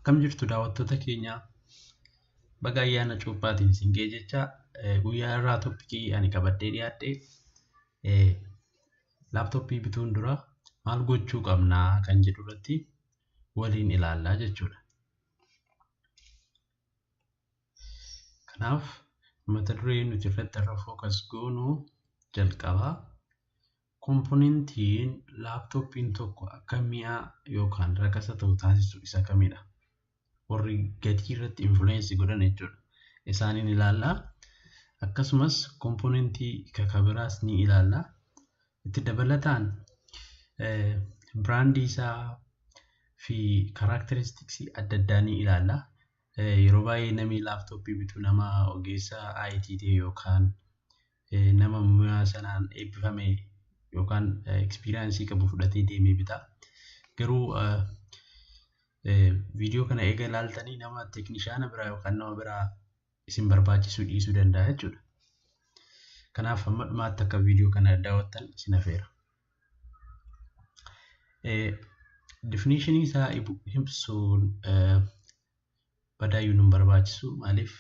Akkam jirtu daawwattoota keenya? Baga ayyaana cuuphaatiin isin ga'e jecha, guyyaa irraa topicii ani qabadhee dhiyaadhe laaptooppii bituun dura maal gochuu qabnaa kan jedhu irratti waliin ilaallaa jechuudha. Kanaaf mata duree nuti irratti irra focus goonu jalqabaa komponentiin laaptooppiin tokko akka mi'a yookaan rakasa ta'u taasisu isa kamidha? Warri gatii irratti influence godhan jechuudha. Isaaniin ilaallaa. Akkasumas komponentii kakabiraas ni ilaalla. Itti dabalataan biraandii isaa fi kaaraakteristiksii adda addaa ni ilaalla. Yeroo baay'ee namni laaptooppii bitu nama ogeessa IT ta'e yookaan nama mi'a sanaan eebbifame yookaan ekspiriyaansii qabu fudhatee deemee bita. Garuu viidiyoo kana eega ilaaltanii nama teeknishaana biraa yookaan nama biraa isin barbaachisuu dhiisuu danda'a jechuudha. Kanaaf hamma dhumaatti akka viidiyoo kana daawwattan isin afeera. Definitionii isaa ibsuun badaayyuu nu barbaachisu, maaliif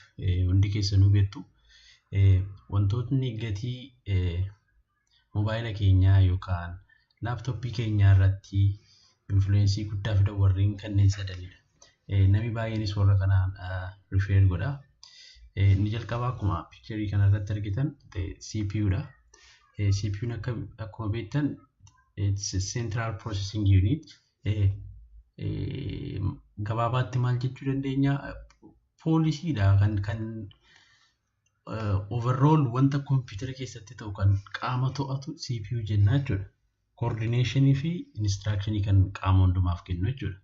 hundi keessanuu beektu. Wantootni gatii moobaayila keenyaa yookaan laaptooppii keenyaa irratti influensii guddaa fidan warreen kanneen sadanidha. Namni baay'eenis warra kanaan rifeer godha. Inni jalqabaa akkuma piikcharii kana irratti argitan CPU dha. CPU'n akkuma beektan Central Processing Unit. Gabaabaatti maal jechuu dandeenya? Poolisiidha kan overall wanta kompiitara keessatti ta'u kan qaama to'atu CPU jenna jechuudha. Coordinationii fi instructionii kan qaama hundumaaf kennu jechuudha.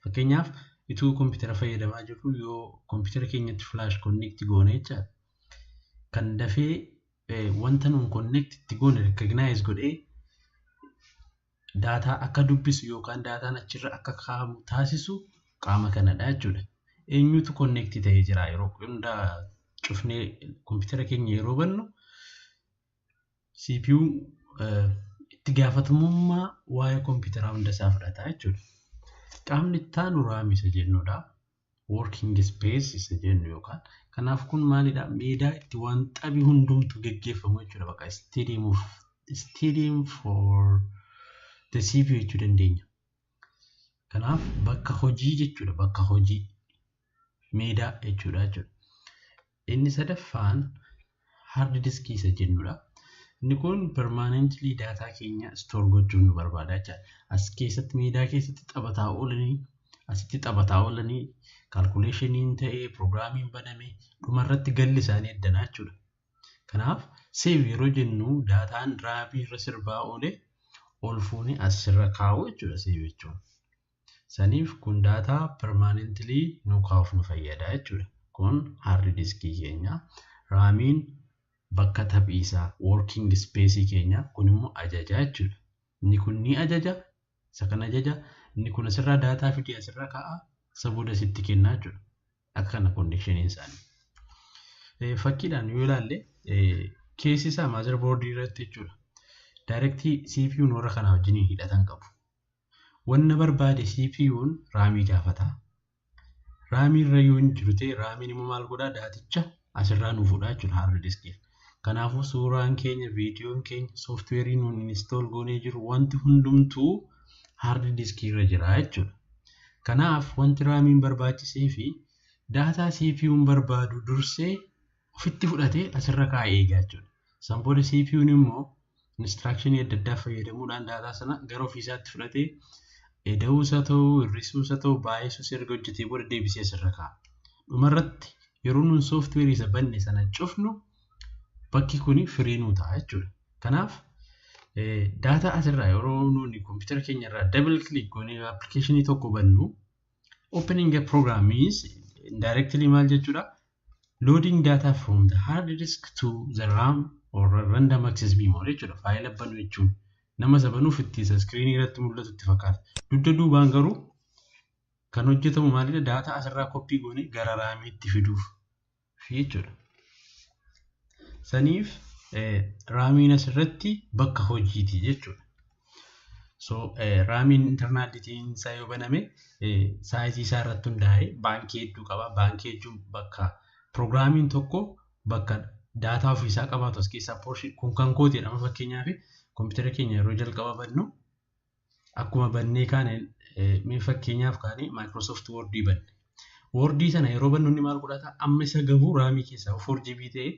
Fakkeenyaaf utuu kompiitara fayyadamaa jirru yoo kompiitara keenyatti flash connect goone jechaadha. Kan dafee wanta nuun connect itti goone recognize godhee daataa akka dubbisu yookaan daataan achirra akka kaa'amu taasisu qaama kanadha jechuudha. Eenyutu connect ta'ee jira? Yeroo hundaa cufnee kompiitara keenya yeroo bannu CPU itti gaafatamummaa waa'ee kompiitaraa hunda isaa fudhata jechuudha. Qaamni itti aanu RAM isa jennudha. Working space isa jennu yookaan. Kanaaf kun maalidha? Meedaa itti waan xabi hundumtu geggeeffamu jechuudha. Bakka stadium for the CPU jechuu dandeenya. Kanaaf bakka hojii jechuudha. Bakka hojii meedaa jechuudha. Inni sadaffaan hard disk isa jennudha. Inni kun permanently daataa keenya store gochuuf nu barbaada jechaadha. As keessatti meedaa keessatti taphataa oolanii, asitti taphataa oolanii, kaalkuleeshiniin ta'ee pirogiraamiin baname dhumarratti galli isaanii addanaa jechuudha. Kanaaf save yeroo jennu daataan raamii irra sirbaa oole ol fuunee asirra kaa'u jechuudha save jechuun. Saniif kun daataa permanently nu kaa'uuf nu fayyada jechuudha. Kun hard diskii keenya. Raamiin bakka taphiisaa working space keenya, kun immoo ajaja jechuudha. Inni kun ni ajaja, isa kan ajaja, inni kun asirraa daataa fidee asirra kaa'a, isa booda sitti kennaa jechuudha. Akka kana connectioniin isaanii. Fakkiidhaan yoo ilaalle keessi isaa motherboardii irratti jechuudha. Directii CPU'n warra kanaa wajjin hidhatan qabu. Wanna barbaade CPU'n raamii gaafata. Raamii irra yoo hin jiru ta'e raamiin immoo maal godhaa? Daaticha asirraa nu fuudha jechuudha hard diskii. Kanaafuu suuraan keenya, viidiyoon keenya, sooftiweerii nuun install goonee jiru wanti hundumtuu hard diskii irra jira jechuudha. Kanaaf wanti raamiin barbaachisee fi daataa CPU'n barbaadu dursee ofitti fudhatee asirra kaa'ee eegaa jechuudha. San booda CPU'n immoo instructionii adda addaa fayyadamuudhaan daataa sana gara ofiisaatti fudhatee ida'uus haa ta'u, hir'isuus haa ta'u, baay'isuus erga hojjetee booda deebisee asirra kaa'a. Dhumarratti yeroo nuun sooftiweerii isa banne sana cufnu bakki kuni firii nuu ta'a jechuudha. Kanaaf daataa asirraa yeroo nuuni kompiitara keenya irraa double click goonee appilikeeshinii tokko bannu, opening a program means indirectly maal jechuudha? Loading data from the hard disk to the RAM or random access memory jechuudha. Faayila banuu jechuun nama isa banuuf itti isa iskiriinii irratti mul'atu itti fakkaata. Dugda duubaan garuu kan hojjetamu maalidha? Daataa asirraa koppii goonee gara raamiitti fiduuf jechuudha. Saniif raamiin asirratti bakka hojiiti jechuudha. So RAMiin internalitiin isaa yoo baname sizeii isaa irratti hundaa'ee baankii hedduu qaba. Baankii jechuun bakka piroogiraamiin tokko bakka daataa ofiisaa qabaatu as keessaa portion kun kan kooti jedhama. Fakkeenyaaf, kompiitara keenya yeroo jalqaba bannu, akkuma bannee kaane, mee fakkeenyaaf kaane Microsoft Wordii banne. Wordii sana yeroo bannu inni maal godhata? Amma isa gahu RAMii keessaa 4 GB ta'e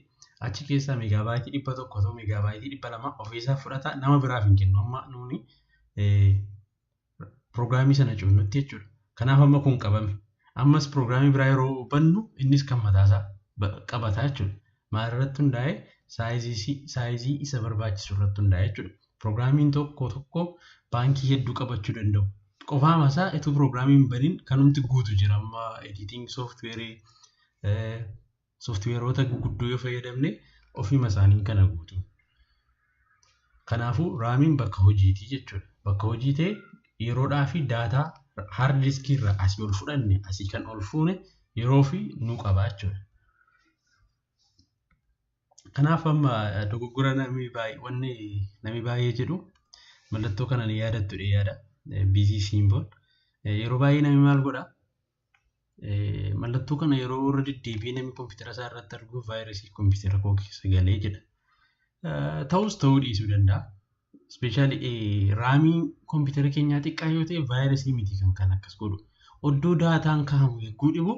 achi keessaa megabyteii 100 ta'u, megabyteii 200 ofiisaa fudhata, nama biraaf hin kennu amma nuuni piroogiraamii sana cufnutti jechuudha. Kanaaf amma kun qabame. Ammas piroogiraamii biraa yeroo bannu innis kan mataasaa qabata jechuudha. Maal irratti hundaa'e? Sizeii isa barbaachisu irratti hundaa'e jechuudha. Piroogiraamiin tokko tokko baankii hedduu qabachuu danda'u. Qofaama isaa itoo piroogiraamii hin baniin kanumti guutu jira. Amma editing softwareii, softwareoota guguddoo yoo fayyadamne ofiima isaanii kana guutu. Kanaafuu RAMiin bakka hojiiti jechuudha. Bakka hojii ta'e yeroodhaa fi daataa hard diskii irraa asii ol fudhanne, asii kan ol fuune yeroo fi nu qaba jechuudha. Kanaaf amma dogoggora namni baay'ee, wanni namni baay'ee jedhu, mallattoo kana ni yaadattu yaada. Busy symbol. Yeroo baay'ee namni maal godhaa? Mallattoo kana yeroo irra deddeebi'ee namni kompiitara isaa irratti argu vaayirasii kompiitara koo keessa galee jedha. Ta'us ta'uu dhiisuu danda'a. Especially RAMiin kompiitara keenyaa xiqqaa yoo ta'e vaayirasii miti kan kan akkas godhu. Oddoo daataan kaa'amu eeguu dhibu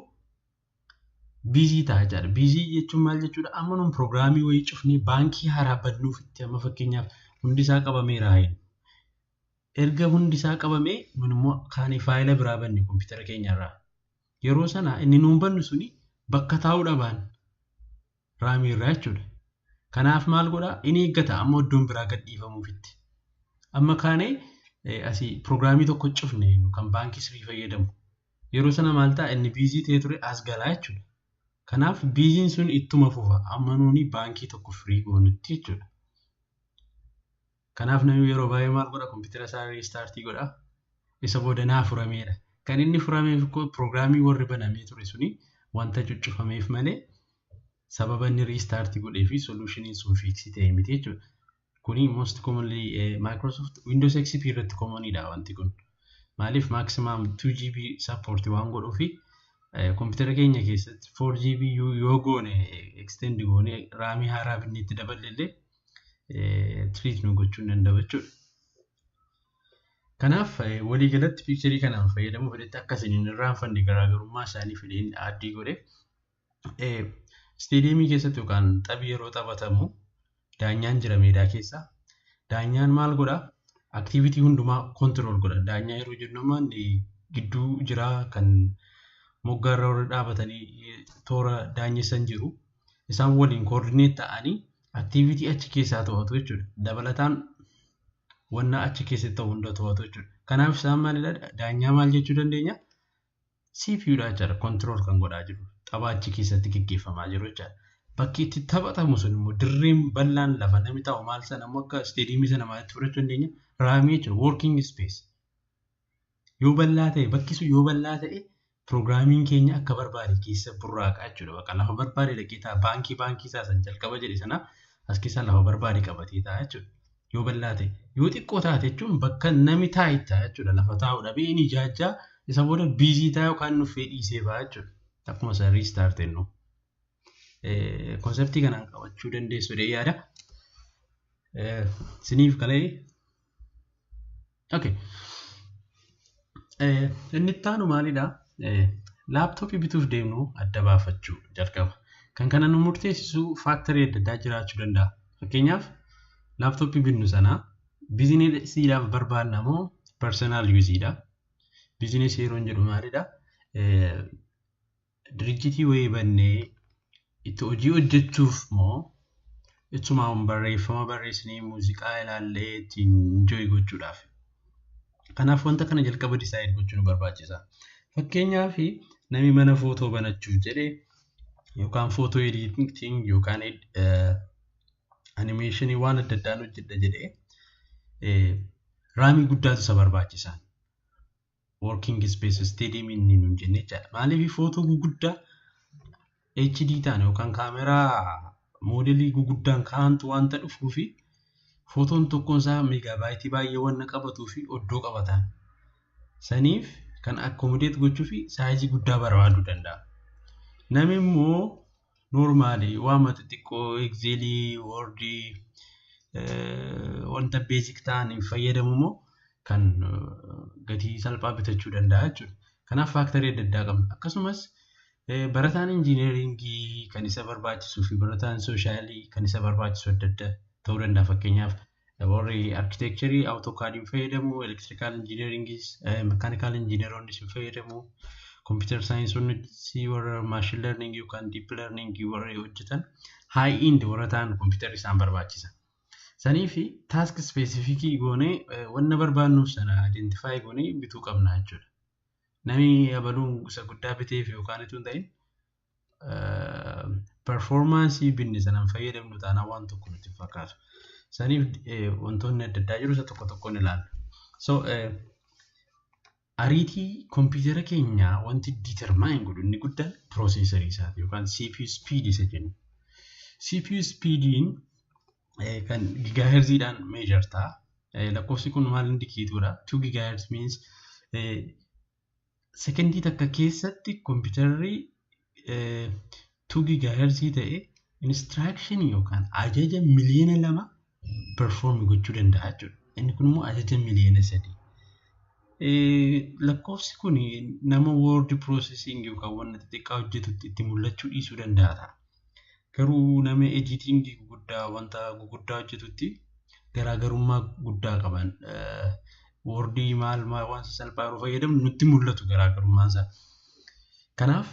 busy ta'a jechaadha. Busy jechuun maal jechuudha? Amma nuun piroogiraamii wayii cufnee baankii haaraa bannuufitti, amma fakkeenyaaf hundi isaa qabameera haa jennu. Erga hundi isaa qabamee nun immoo kaanii faayila biraa banne kompiitara keenyarraa. Yeroo sana inni nuun bannu suni bakka taa'uu dhabaan RAMii irraa jechuudha. Kanaaf maal godhaa? Inni eeggata amma iddoon biraa gad dhiifamuufitti. Amma kaanee asii piroogiraamii tokko cufne kan baankii sirii fayyadamu. Yeroo sana maal ta'a? Inni busy ta'ee ture as galaa jechuudha. Kanaaf busyn sun ittuma fufa amma nuuni baankii tokko free goonutti jechuudha. Kanaaf namni yeroo baay'ee maal godha? Kompiitara isaa restartii godha. Isa booda naa furameera. Kan inni furameef piroogiraamii warri banamee ture suni wanta cuccufameef malee sababa inni restartii godhee fi solutioniin sun fixii ta'e miti jechuudha. Kuni most commonly Microsoft Windows XP irratti commonidha wanti kun. Maaliif? Maximum 2 GB support waan godhuufi kompiitara keenya keessatti 4 GB yoo goone, extend goone, RAMii haaraa binnee itti daballe illee treat nu gochuu hin danda'u jechuudha. Kanaaf waliigalatti pictureii kanaan fayyadamuu fedhetti akka isin hin irraanfanne garaagarummaa isaanii fedheen addii godhe. Isteediyeemii keessatti yookaan taphi yeroo taphatamu daanyaan jira meedaa keessa. Daanyaan maal godhaa? Activity hundumaa control godha. Daanyaa yeroo jennu amma gidduu jira, kan moggaarra warra dhaabatanii toora daanyessan jiru. Isaan waliin coordinate ta'anii activity achi keessaa to'atu jechuudha. Dabalataan wanna achi keessatti ta'u hunda to'atu jechuudha. Kanaaf isaan maalidha? Daanyaa maal jechuu dandeenya? CPU dha jechaadha. Control kan godhaa jiru. Tapha achi keessatti gaggeeffamaa jiru jechaadha. Bakki itti taphatamu sun immoo dirreen bal'aan lafa namni taa'u maal sana immoo akka isteediyeemii sana maalitti fudhachuu dandeenya? RAMii jechuudha. Working space. Yoo bal'aa ta'e, bakki sun yoo bal'aa ta'e, piroogiraamiin keenya akka barbaade keessa burraaqa jechuudha. Bakka lafa barbaade dhaqee taa'a. Baankii isaa san jalqaba jedhe sana as keessaa lafa barbaade qabatee taa'a jechuudha. Yoo bal'aa ta'e. Yoo xiqqoo taate jechuun bakka namni taa'e ta'a jechuudha. Lafa taa'u dhabee inni ijaajjaa, isa booda busy ta'a yookaan nuffee dhiisee ba'a jechuudha. Akkuma isa restart jennu. Conceptii kanaan qabachuu dandeessu jedhee yaada. Siniif galee? Okay. Inni itti aanu maalidhaa? Laaptooppii bituuf deemnu adda baafachuu jalqaba. Kan kana nu murteessisu factorii adda addaa jiraachuu danda'a. Fakkeenyaaf, laaptooppii binnu sana businessiidhaaf barbaanna moo personal useiidha? Businessii yeroo jedhu maalidhaa? Dirjitii wayii bannee itti hojii hojjechuuf moo ittumaan barreeffama barreessinee, muuziqaa ilaallee ittiin enjoy gochuudhaaf? Kanaaf wanta kana jalqaba decide gochuu nu barbaachisa. Fakkeenyaaf, namni mana footoo banachuuf jedhee yookaan photo editing yookaan animationii waan adda addaan hojjedha jedhee RAMii guddaatu isa barbaachisa. Working space stadium inni nuun jenne jechaadha. Maaliif? Footoo guguddaa HD ta'an yookaan kaameraa moodelii guguddaan kaa'antu wanta dhufuu fi Footoon tokkoon isaa megabyte baay'ee wanna qabatuu fi oddoo qabatan. Saniif kan accommodate gochuu fi size guddaa barbaaduu danda'a. Namni immoo normal waama xixiqqoo Excel, Word, wanta basic ta'an fayyadamu immoo kan gatii salphaa bitachuu danda'a jechuudha. Kanaaf factor adda addaa qabna. Akkasumas barataan engineering kan isa barbaachisuu fi barataan social kan isa barbaachisu adda adda ta'uu danda'a. Fakkeenyaaf warri architecture AutoCAD fayyadamu, electrical engineering, mechanical engineeroonnis fayyadamu, computer scienceonni warra machine learning yookaan deep learning warra hojjetan high end warra ta'an kompiitarri isaan barbaachisa. Sanii fi task specific goonee wanna barbaannuuf sana identify goonee bituu qabna jechuudha. Namni abaluun isa guddaa biteef yookaan itoo hin ta'in performance binne sanaan fayyadamnu taanaan waan tokko nutti hin fakkaatu. Saniif wantoonni adda addaa jiru isa tokko tokkoon ilaalla. So ariitii kompiitara keenyaa wanti determine godhu inni guddaan processor isaati yookaan CPU speed isa jennu. CPU speediin kan gigahertziidhaan measure ta'a. Lakkoofsi kun maal indicate godha? 2 gigahertz means sekendii takka keessatti kompiitarri 2 gigahertz ta'e instruction yookaan ajaja 2 miliyoona perform gochuu danda'a jechuudha. Inni kun immoo ajaja 3 miliyoona. Lakkoofsi kun nama word processing yookaan wanta xixiqqaa hojjetutti itti mul'achuu dhiisuu danda'a ta'a. Garuu nama editing guguddaa wanta guguddaa hojjetutti garaagarummaa guddaa qaban. Word maal maal waan sasalphaa yeroo fayyadamnu nutti mul'atu garaagarummaan isaa. Kanaaf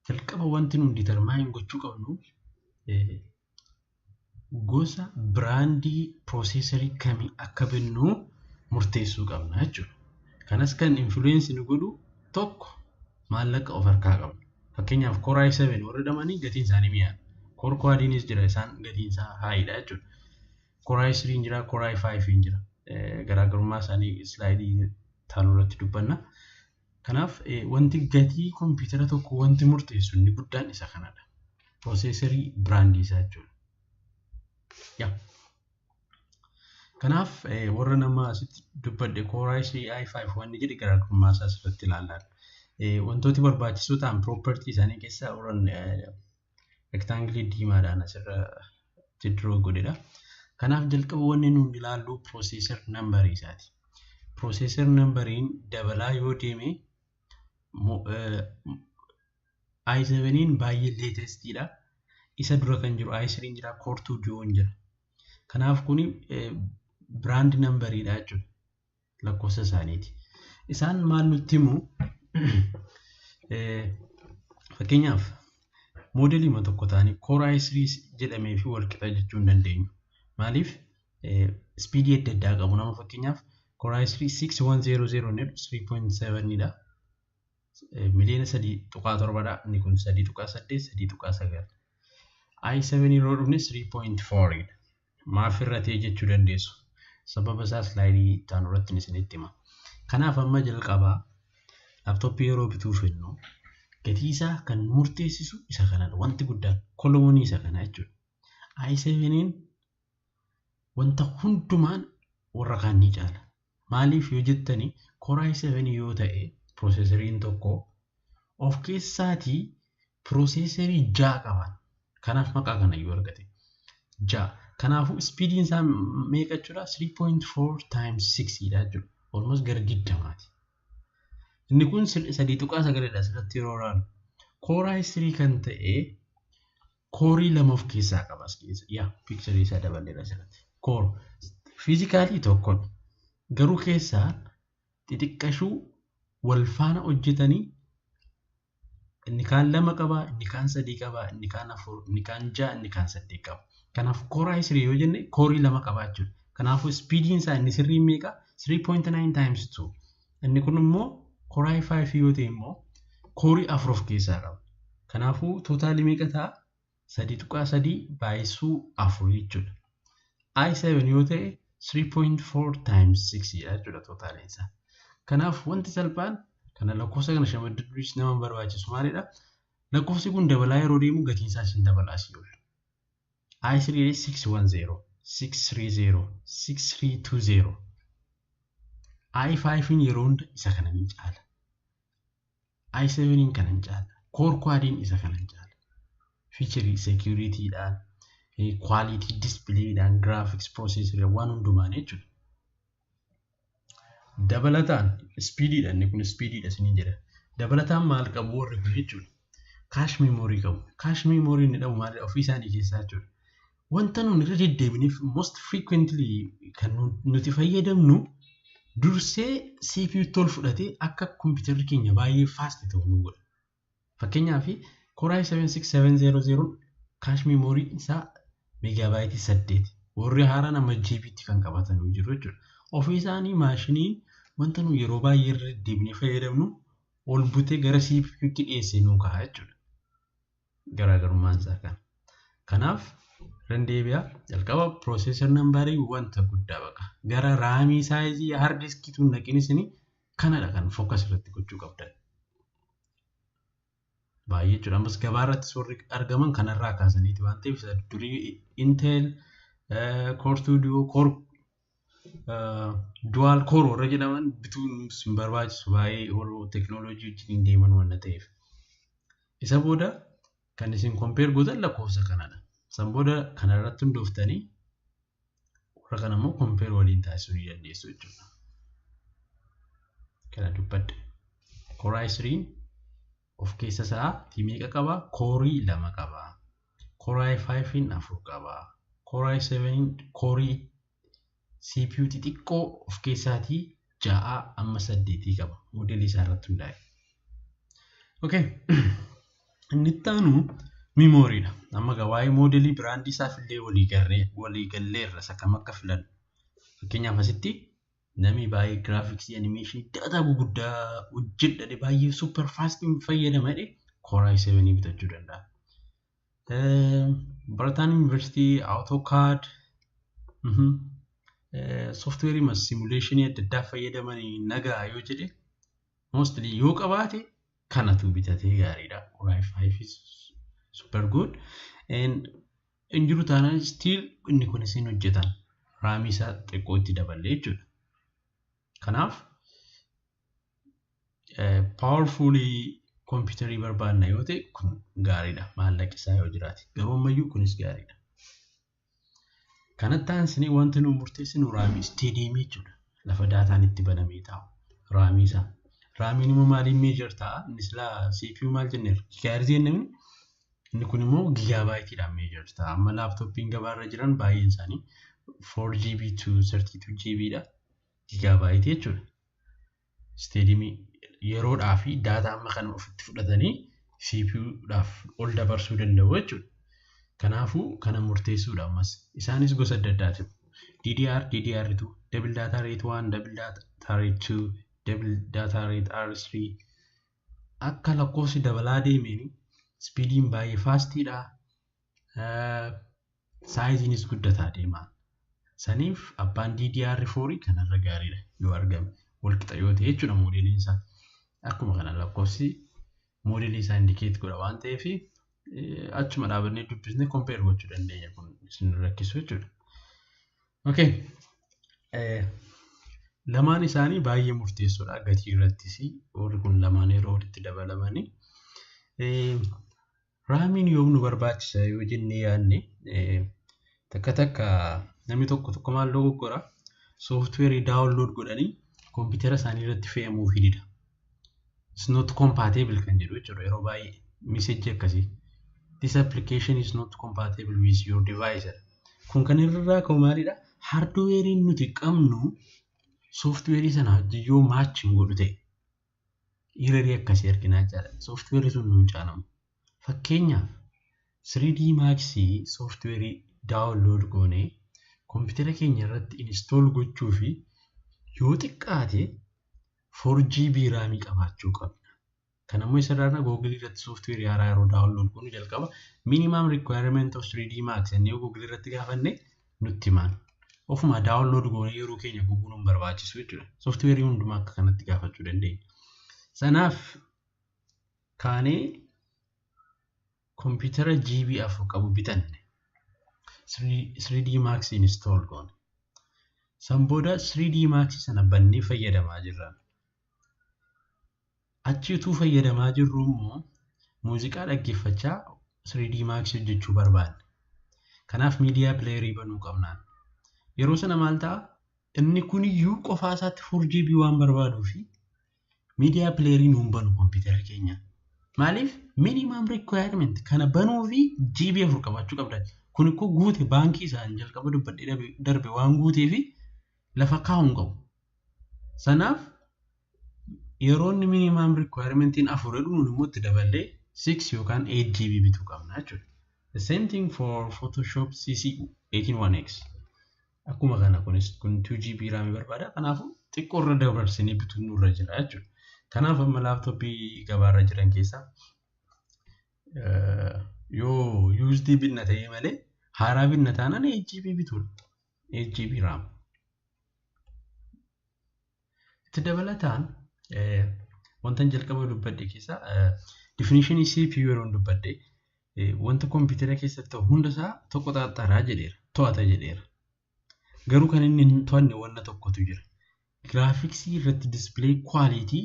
jalqaba wanti nuti determine gochuu qabnu gosa brand processor kamii akka binnu murteessuu qabna jechuudha. Kanas kan influence nu godhu tokko maallaqa of harkaa qabna. Fakkeenyaaf Core i7 warri jedhamanii gatiin isaanii mi'aadha. Core Quadiinis jira, isaan gatiin isaa highdha jechuudha. Core i3 jira, Core i5 jira. Garaagarummaa isaanii slide taanu irratti dubbanna. Kanaaf wanti gatii kompiitara tokko wanti murteessu inni guddaan isa kanadha. Processor brand isaa jechuudha. Yaa. Kanaaf warra nama asitti dubbadhe Core i3 i5 wanni jedhe garaagarummaa isaa asirratti ilaallaa. Wantooti barbaachisoo ta'an property isaanii keessaa warra rectangle diimaadhaan asirra draw godhedha. Kanaaf jalqaba wanni nuti ilaallu processor number isaati. Processor numberiin dabalaa yoo deeme i7 baay'ee latestiidha. Isa dura kan jiru i3 jira, Core 2 Duo jira. Kanaaf kuni brand numberiidha jechuudha. Lakkoofsa isaaniiti. Isaan maal nutti himu? Fakkeenyaaf modelii tokko ta'anii Core i3 jedhamee fi wal qixa jechuu hin dandeenyu. Maaliif? Speed adda addaa qabu. Nama fakkeenyaaf Core i3 6100 jedhu 3.7 dha. 3.7 miliyoona dha. Inni kun 3.8, 3.9. i7 yeroo dhufne 3.4 dha. Maaf irratee jechuu dandeessu. Sababa isaa slide itti aanu irratti isinitti hima. Kanaaf amma jalqabaa laptop yeroo bituu fennu gatii isaa kan murteessisu isa kanadha. Wanti guddaan column isa kana jechuudha. i7 wanta hundumaan warra kaan ni caala. Maaliif yoo jettani, Core i7 yoo ta'e processoriin tokko of keessaatii processor 6 qaban. Kanaaf maqaa kana iyyuu argate. 6. Kanaafuu speediin isaa meeqa jechuudha? 3.4 times 6 dha jechuudha. Almost gara 20ti. Inni kun 3.9dha asirratti yeroo ilaalu. Core i3 kan ta'e core 2 of keessaa qaba as keessa. Yaa, picture isaa dabaleera asirratti. Core physically tokkodha. Garuu keessaa xixiqqashuu wal faana hojjetanii inni kaan lama qaba, inni kaan sadii qaba, inni kaan afur, inni kaan ja'a, inni kaan saddeet qaba. Kanaaf Core i3 yoo jenne core 2 qaba jechuudha. Kanaafuu speediin isaa inni sirriin meeqa? 3.9 times 2. Inni kun immoo Core i5 yoo ta'e immoo core 4 of keessaa qaba. Kanaafuu total meeqa ta'a? 3.3 baay'isuu 4 jechuudha. i7 yoo ta'e 3.4 times 6 dha jechuudha totaliin isaa. Kanaaf wanti salphaan kana lakkoofsa kana shamadduunis nama barbaachisu maalidha? Lakkoofsi kun dabalaa yeroo deemu gatiin isaas hin dabalaa asii ol. i3 610 630, 6320. i5 yeroo hunda isa kana ni caala. i7 kana ni caala. Core Quadin isa kana ni caala. Feature securityidhaan, quality displayidhaan, graphics processor waan hundumaan jechuudha. Dabalataan speediidha, inni kun speediidha isiniin jedha. Dabalataan maal qabu warri kun jechuudha? Cache memory qabu. Cache memory inni dhabu maalidha? Ofii isaanii keessaa jechuudha. Wanta nuti irra deddeebiniif most frequently kan nuti fayyadamnu dursee CPU tol fudhatee akka kompiitarri keenya baay'ee fast ta'u nu godha. Fakkeenyaaf, Core i7-6700 cache memory isaa megabyte 8. Warri haaraan amma GB'tti kan qabatan jiru jechuudha. Ofii isaanii maashiniin wanta nu yeroo baay'ee irra deddeebinee fayyadamnu ol butee gara CPU'tti dhiyeessee nuu ka'a jechuudha. Garaagarummaan isaa kana. Kanaaf irra deebi'aa, jalqaba processor numberii wanta guddaa baqa. Gara RAMii sizeii hard diskiitu naqin, isin kanadha kan focus irratti gochuu qabdan. Baay'ee jechuudha. Ammas gabaa irratti warri argaman kanarraa kaasaniiti waan ta'eef, isa durii Intel Core 2 Duo, Core Dual Core warra jedhaman bituun hin barbaachisu, baay'ee warra teekinooloojii wajjin deeman waan ta'eef. Isa booda kan isin compare gootan lakkoofsa kanadha. San booda kanarratti hundooftanii warra kana immoo compare waliin taasisuu ni dandeessu jechuudha. Kana dubbadde. Core i3 of keessa isaa meeqa qaba? Coreii lama qaba. Core i5 afur qaba. Core i7 coreii CPU xixiqqoo of keessaatii 6 amma 8 qaba. Moodelii isaa irratti hundaa'e. Okay. Inni itti aanu memorydha. Amma egaa waa'ee moodelii brandii isaaf illee walii galleerra isa kam akka filannu. Fakkeenyaaf, asitti namni baay'ee graphicsii, animationii, data guguddaa hojjedhadhe, baay'ee super fastii fayyadama jedhe, Core i7 bitachuu danda'a. Barataan yuunivarsiitii AutoCAD, softwareii simulationii adda addaa fayyadamanii nagaa yoo jedhe, mostly yoo qabaate kanatu bitatee gaariidha. Core i5 is super good. And hin jiru taanaan still inni kun isin hojjetan RAMii isaa xiqqoo itti daballee jechuudha. Kanaaf powerfully kompiitarii barbaanna yoo ta'e kun gaariidha, maallaqi isaa yoo jiraate. Garuu ammayyuu kunis gaariidha. Kanatti aansinee wanti nu murteessinu RAMii stadiumii jechuudha. Lafa dataan itti banamee taa'u RAMii isaa. RAMiin immoo maaliin measure ta'a? Inni silaa CPU maal jenneerra? Gigahertzii jennee, inni kun immoo gigabyteiidhaan measure ta'a. Amma laptopiin gabaarra jiran baay'een isaanii 4 GB to 32 GB dha. Gigabyteii jechuudha. Stadiumii yeroodhaa fi data amma kana ofitti fudhatanii CPUdhaaf ol dabarsuu danda'u jechuudha. Kanaafuu kana murteessuudha ammas. Isaanis gosa adda addaati. DDR, DDR2, Double Data Rate 1, Double Data Rate 2, Double Data Rate R3. Akka lakkoofsi dabalaa deemeen speediin baay'ee fastiidha. Sizeiinis guddataa deema. Saniif abbaan DDR4 kanarra gaariidha yoo argame, walqixa yoo ta'e jechuudha moodeliin isaa. Akkuma kana lakkoofsi moodelii isaa indicate godha waan ta'eef, achuma dhaabannee dubbisnee compare gochuu dandeenya, kun isin rakkisu jechuudha. Okay. Lamaan isaanii baay'ee murteessoodha gatii irrattis, warri kun lamaan yeroo walitti dabalamanii. RAMiin yoom nu barbaachisa yoo jennee yaadne, takka takka namni tokko tokko maal dogoggora? Softwareii download godhanii kompiitara isaanii irratti fe'amuufii dida. "It's not compatible" kan jedhu jechuudha, yeroo baay'ee messageii akkasii. "This application is not compatible with your device." Kun kan irraa ka'u maalidha? Hardwareiin nuti qabnu softwareii sana wajjin yoo match hin godhu ta'e, errorii akkasii arginaa jechaadha. Softwareii sun nuun caanamu. Fakkeenyaaf, 3D Max softwareii download goonee kompiitara keenya irratti install gochuu fi yoo xiqqaate 4 GB RAMii qabaachuu qabna. Kan ammoo isarraa Google irratti softwareii haaraa yeroo download goonu jalqaba "minimum requirement of 3D Max" jennee Google irratti gaafanne nutti himan. Ofuma download goonee yeroo keenya gubuun hin barbaachisu jechuudha. Softwareii hundumaa akka kanatti gaafachuu dandeenya. Sanaaf kaanee kompiitara GB 4 qabu bitanne. 3D Max install goone. San booda 3D Max sana bannee fayyadamaa jirra. Achi utuu fayyadamaa jirru immoo muuziqaa dhaggeeffachaa 3D Max hojjechuu barbaanne. Kanaaf media playerii banuu qabnaan. Yeroo sana maal ta'a? Inni kuniyyuu qofaa isaatti 4 GB waan barbaaduu fi media playerii nuun banu kompiitara keenya. Maaliif? Minimum requirement kana banuu fi GB 4 qabaachuu qabda. Kun ikkoo guute, baankii isaan jalqaba dubbadhee darbe waan guutee fi lafa kaa'uu hin qabu. Sanaaf yeroo inni minimum requirementiin 4 jedhu, nuun immoo itti daballee 6 yookaan 8 GB bituu qabna jechuudha. The same thing for Photoshop CC 181X. Akkuma kana kunis kun 2 GB RAM barbaada. Kanaafuu xiqqoo irra dabarsinee bituun nurra jira jechuudha. Kanaaf amma laaptooppii gabaarra jiran keessaa yoo used binna ta'e malee haaraa binna taanaan 8 GB bituudha. 8 GB RAM. Itti dabalataan wanta jalqaba dubbadhe keessaa definitionii CPU yeroon dubbadhe, wanta kompiitara keessatti ta'u hundasaa tokko xaaxxaraa jedheera, to'ata jedheera. Garuu kan inni hin to'anne wanna tokkotu jira. Giraafiksii irratti display quality,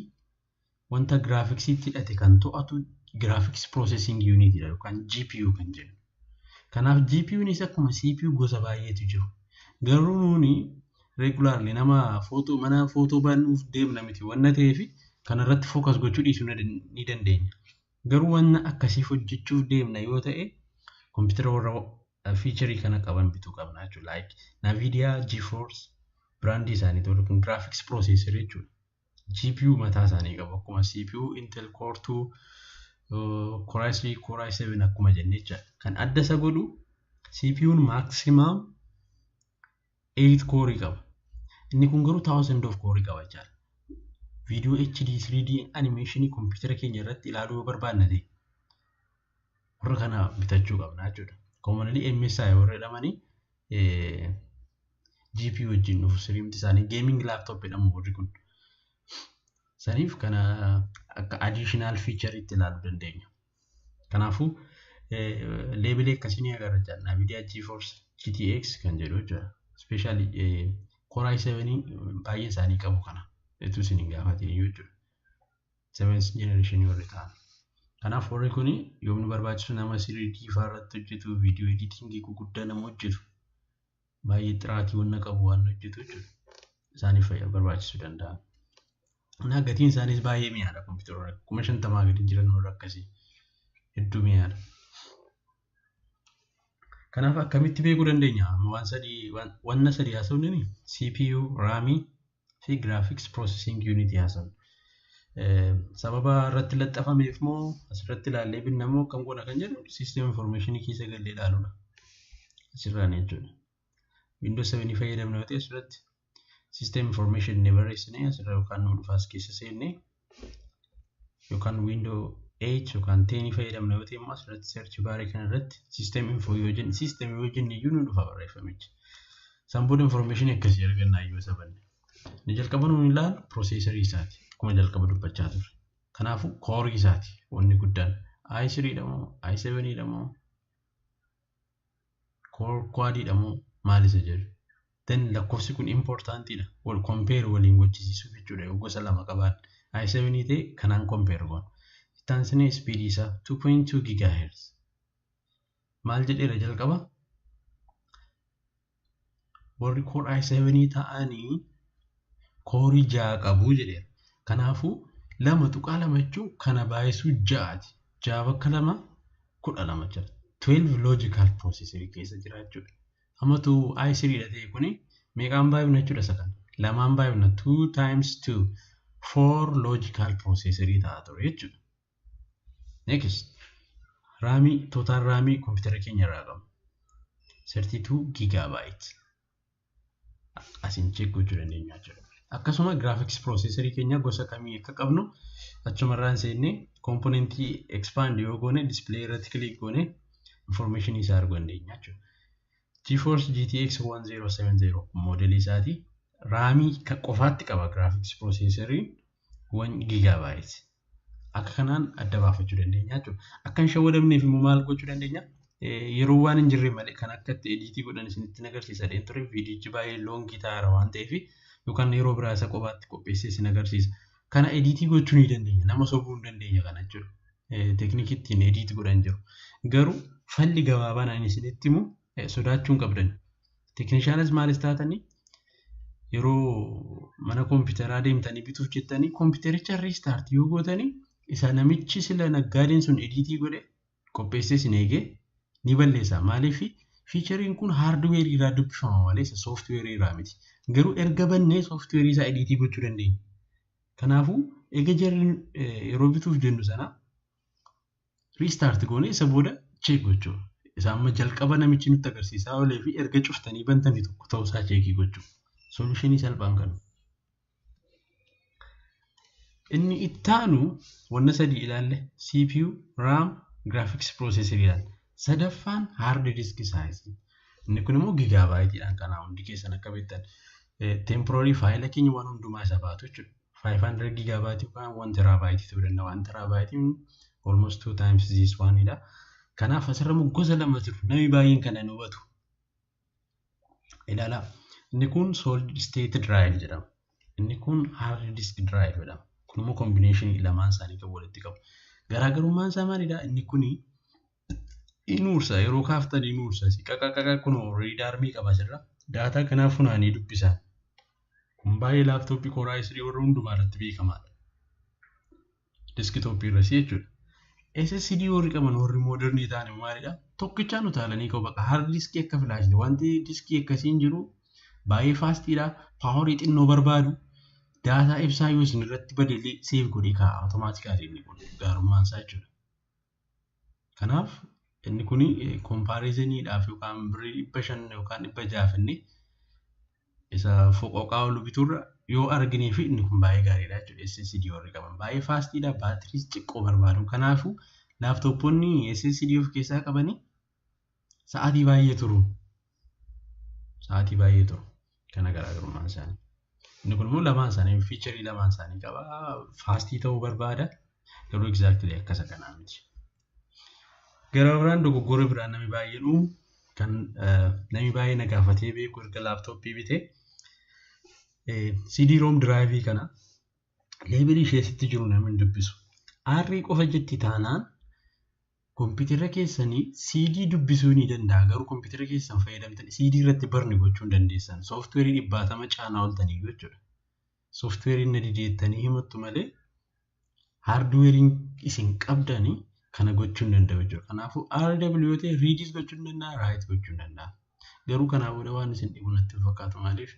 wanta giraafiksiitti hidhate kan to'atu graphics processing unit yookaan GPU kan jennu. Kanaaf GPUnis akkuma CPU gosa baay'eetu jiru. Garuu nuuni regularly nama footoo mana footoo banuuf deemna miti wanna ta'eef kanarratti focus gochuu dhiisuu ni dandeenya. Garuu wanna akkasiif hojjechuuf deemna yoo ta'e, kompiitara warra featurii kana qaban bituu qabna jechuudha. Like Nvidia GeForce brandii isaanii warri kun graphics processor jechuudha. GPU mataa isaanii qabu, akkuma CPU Intel Core 2, Core i3, Core i7 akkuma jenne jechaadha. Kan adda isa godhu CPU'n maximum 8 core qaba. Inni kun garuu thousand of core qaba jechaadha. Viidiyoo HD 3D animationii kompiitara keenya irratti ilaaluu yoo barbaanne ta'e, warra kana bitachuu qabna jechuudha. Commonly MSI warra jedhamanii GPU wajjin dhufu, siriimti isaanii gaming laptop jedhamu warri kun. Saniif kana akka additional feature itti ilaaluu dandeenya. Kanaafuu labelii akkasii ni agarra jechuudha. Nvidia GeForce GTX kan jedhu jechuudha. Especially Core i7 baay'een isaanii qabu kana. Utuu isin hin gaafatin iyyuu jechuudha. 7th generation warri ta'an. Kanaaf warri kun yoom nu barbaachisu? Nama 3D fa'aa irratti hojjetu, viidiyoo editingii gurguddaa nama hojjetu, baay'ee xiraatii wanna qabu waan hojjetu jechuudha. Isaaniif barbaachisuu danda'a. Naa gatiin isaaniis baay'ee mi'aadha, kompiitaroota 50,000 gadi jiran warra akkasii hedduu mi'aadha. Kanaaf akkamitti beekuu dandeenya? Waan sadii, wanna sadii haasofne: CPU, RAM fi Graphics Processing Unit haasofne. Sababa irratti laxafameef moo asirratti ilaallee binna moo akkam goona kan jedhu, system information keessa gallee ilaaluudha. Asirraan jechuudha. Windows 7 fayyadamna yoo ta'e, asirratti system information ni barreessine, asirra yookaan nu dhufaas keessa seenne, yookaan Windows 8 yookaan 10 fayyadamna yoo ta'e immoo asirratti search barii kana irratti system info yoo jenne, system yoo jenne iyyuu nu dhufa barreeffamichi. San booda information akkasii argannaa yoo isa banne. Inni jalqaba nuun ilaalu processorii isaati. Akkuma jalqaba dubbachaa turre. Kanaafuu coreii isaati wanni guddaan. i3 dha moo i7 dha moo core quad dha moo maal isa jedhu. Then lakkoofsi kun importantiidha. Wal compare waliin gochisiisuuf jechuudha yoo gosa lama qabaan. i7 ta'e kanaan compare goona. Itti aansinee speed isaa 2.2 gigahertz. Maal jedheera jalqaba? Warri core i7 ta'anii coreii 6 qabu jedheera. Kanaafuu 2.2 jechuun kana baay'isuu ja'aati. 6 bakka 2 12 jira. 12 logical processor keessa jira jechuudha. Ammatu i3 dha ta'e kuni meeqaan baay'ifna jechuudha isa kana? Lamaan baay'ifna, 2 times 2, 4 logical processorii ta'a ture jechuudha. Next, RAMii, total RAMii kompiitara keenya irraa qabna. 32 gigabyte. Asiin check gochuu dandeenya jechuudha. Akkasuma graphics processorii keenya gosa kamii akka qabnu achumarraan seennee componentii expand yoo goone, display irratti click goone, information isaa arguu dandeenya jechuudha. GeForce GTX 1070 modelii isaati. RAMii qofaatti qaba graphics processorii 1 gigabyte. Akka kanaan adda baafachuu dandeenya jechuudha. Akka hin shawwadamneef immoo maal gochuu dandeenya? Yeroo waan hin jirre malee kan akka itti edit godhan isinitti agarsiisa dheen ture. Viidiyichi baay'ee long ta'aara waan ta'eef yookaan yeroo biraa isa kophaatti qopheessee isin agarsiisa. Kana edit gochuu ni dandeenya. Nama sobuu hin dandeenya kana jechuudha. Teeknikii ittiin edit godhan jiru. Garuu falli gabaabaan ani isinitti himu sodaachuu hin qabdan. Teeknishaanis maalis taatanii yeroo mana kompiitaraa deemtanii bituuf jettanii kompiitaricha restart yoo gootanii isa namichi sila naggaadeen sun edit godhe qopheessee isin eegee ni balleessa. Maaliif featureiin kun hardware irraa dubbifama malee isa software irraa miti. Garuu erga bannee software isaa edit gochuu dandeenya. Kanaafuu eega jarri yeroo bituuf jennu sana restart goonee isa booda check gochuu. Isa amma jalqaba namichi nutti agarsiisaa oolee fi erga cuftanii bantanii tokko ta'uusaa check gochuu. Solution salphaan kanu. Inni ittaanu wanna sadii ilaalle: CPU, RAM, graphics processor ilaalla. Sadaffaan hard disk size. Inni kun immoo gigabyteiidhaan kanaa hundi keessan akka beektan temporary faayila keenya waan hundumaa isa baatu jechuudha. 500 gigabyte yookaan 1 terabyte ta'uu danda'a. 1 terabyte almost two times this one dha. Kanaaf asirra immoo gosa lama jiru. Namni baay'een kana hin hubatu. Ilaalaa. Inni kun solid state drive jedhama. Inni kun hard disk drive jedhama. Kun immoo combination lamaan isaanii kan walitti qabu. Garaagarummaan isaa maalidha? Inni kuni in uursa, yeroo kaaftan in uursa. Qaqa kun read armii qaba asirra. Daataa kanaa funaanii dubbisa. Kun baay'ee laptop Core i3 warra hundumaa irratti beekamaadha. Desktop irras jechuudha. SSD warri qaban warri modern ta'an maalidha? Tokkichaan utaalanii qabu bakka hard disk akka flash wanti disk akkasiin jiru baay'ee fastiidha. Power xinnoo barbaadu. Daataa ibsaa yoo isin irratti badeellee save godhee kaa'a automatically inni kun gaarummaan isaa jechuudha. Kanaaf inni kun comparisoniidhaaf yookaan birrii 500 yookaan 600 inni isa foqoqaa olu bituurra yoo arginee fi inni kun baay'ee gaariidha jechuudha. SSD warri qaban baay'ee fastiidha, baatiriis xiqqoo barbaadu. Kanaafuu laptopoonni SSD of keessaa qabanii sa'aatii baay'ee turu. Sa'aatii baay'ee turu. Kana garaagarummaan isaanii. Inni kun immoo lamaan isaanii feature lamaan isaanii qaba. Fast ta'uu barbaada. Garuu exactly akkasa kanaa miti. Gara biraan dogoggora biraan namni baay'een uumu kan namni baay'ee na gaafatee beeku erga laptop bitee CD-ROM drive kana label ishee sitti jiru namni hin dubbisu. R qofa jetti taanaan kompiitara keessanii CD dubbisuu ni danda'a. Garuu kompiitara keessan fayyadamtan CD irratti burn gochuu hin dandeessan. Software dhibbaatama caanaa ooltanii jechuudha. Softwareiin na dideettanii himattu malee hardwareiin isin qabdanii kana gochuu hin danda'u jechuudha. Kanaafuu RW yoo ta'e readis gochuu hin danda'a, write gochuu hin danda'a. Garuu kanaa booda waan isin dhibu natti hin fakkaatu, maaliif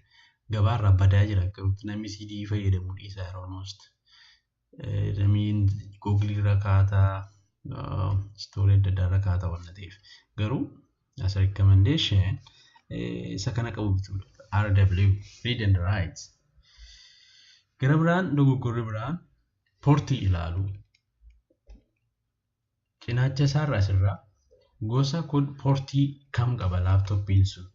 gabaarraa badaa jira, garuu namni CD fayyadamuu dhiisaa jira almost. Namni Google irra kaataa, store adda addaa irra kaataa waan ta'eef. Garuu as a recommendation isa kana qabu bituudha. RW, read and write. Gara biraan dogoggorri biraan port ilaalu. Cinaacha isaarraa asirraa gosa port kam qaba laptopiin sun?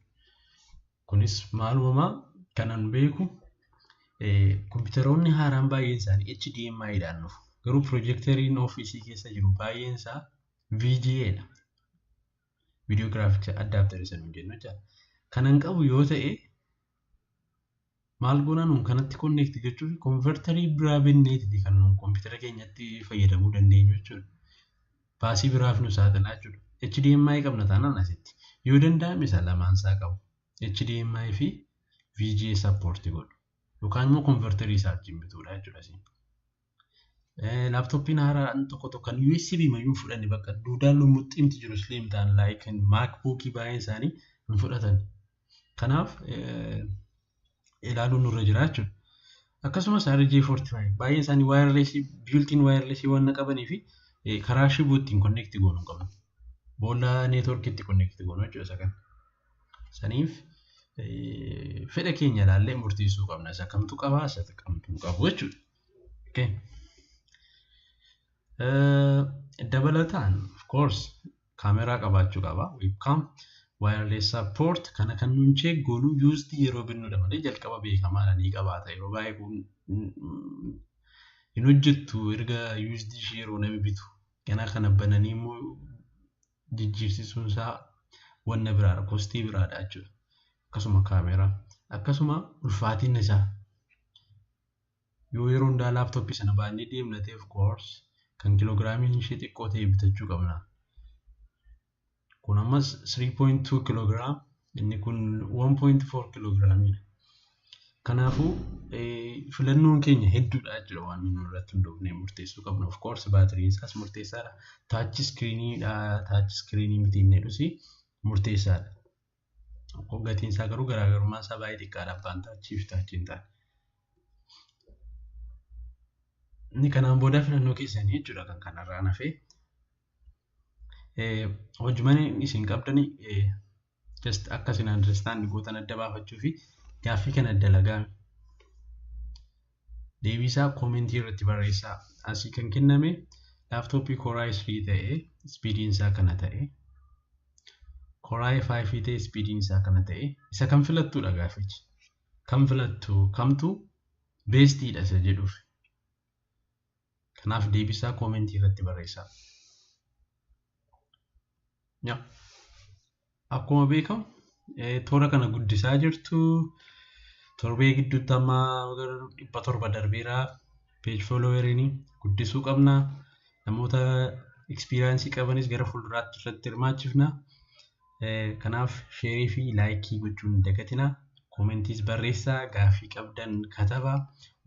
Kunis maalumamaa kanan beeku kompiitaroonni haaraan baay'een isaanii HDMI dhaan dhufu. Garuu projectoriin office keessa jiru baay'een isaa VGA dha. Video graphics adapter isa nuun jennu jechaadha. Kanan qabu yoo ta'e maal goona? Nuun kanatti connect gochuuf converter biraa binneetiti kan nuun kompiitara keenyatti fayyadamuu dandeenyu jechuudha. Baasii biraaf nu saaxilaa jechuudha. HDMI qabna taanaan asitti. Yoo danda'ame isa lamaan isaa qabu. HDMI fi VGA support godhu. Yookaan immoo converter isaa wajjin bituudha jechuudha. Laptopiin haaraan tokko tokko kan USB mayyuu hin fudhanne, bakka duudaan lumuxxiimti jiru slim ta'an like MacBook baay'een isaanii hin fudhatan. Kanaaf ilaaluun nurra jira jechuudha. Akkasumas RJ45 baay'een isaanii wireless, built-in wireless waan qabanii fi karaa shiboo ittiin connect goonuu hin qabnu. Boolla networkiitti connect goonuu jechuudha isa kana. Saniif fedha keenya ilaallee murteessuu qabna. Isa kamtu qabaa, isa kamtu hin qabu jechuudha. Okay. Dabalataan of course kaameraa qabaachuu qaba. Webcam, wireless support kana kan nuun check goonu used yeroo binnudha malee jalqaba beekamaadha ni qabaata. Yeroo baay'ee kun hin hojjettu erga used ishee yeroo namni bitu. Ganaa kana bananii immoo Jijjiirsisuun isaa wanna biraadha, costii biraadha jechuudha. Akkasuma kaameeraa, akkasuma ulfaatina isaa. Yoo yeroo hundaa laaptooppii sana baannee deemna ta'e, of course kan kiloogiraamiin ishee xiqqoo ta'e bitachuu qabna. Kun ammas 3.2 kiloogiraam, inni kun 1.4 kiloogiraamiidha. Kanaafuu filannoon keenya hedduudha jechuudha waan nuyi irratti hundoofnee murteessuu qabnu. Of course baatiriin isaas murteessaadha. Touch screeniidha. Touch screenii miti inni jedhus murteessaadha. Gatiin isaa garuu garaagarummaan isaa baay'ee xiqqaadha abbaan touchii fi touchii hin taane. Inni kanaan booda filannoo keessanii jechuudha kan kanarraa hafee. Hojiiwwan isin qabdani just akka isin understand gootan adda baafachuu fi gaaffii kana dalagaa. Deebii isaa commentii irratti barreessaa. Asii kan kenname laaptooppii Core i3 ta'ee speediin isaa kana ta'e, Core i5 ta'e speediin isaa kana ta'e, isa kam filattuudha gaaffichi. Kam filattu, kamtu bestiidha isa jedhuuf. Kanaaf deebii isaa commentii irratti barreessaa. Akkuma beekamu toora kana guddisaa jirtu. Torbee gidduutti amma 700 darbeera. Page followeriin guddisuu qabna. Namoota experienceii qabanis gara fuulduraatti irratti hirmaachifna. Kanaaf shareii fi likeii gochuun hin dagatinaa. Commentiis barreessaa, gaaffii qabdan katabaa,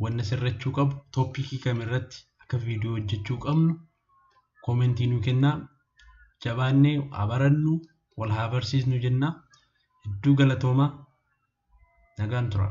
wanna sirrachuu qabu, topicii kamirratti akka viidiyoo hojjechuu qabnu commentii nuu kennaa. Jabaannee haa barannu, wal haa barsiisnu jenna. Hedduu galatoomaa. Nagaan tura.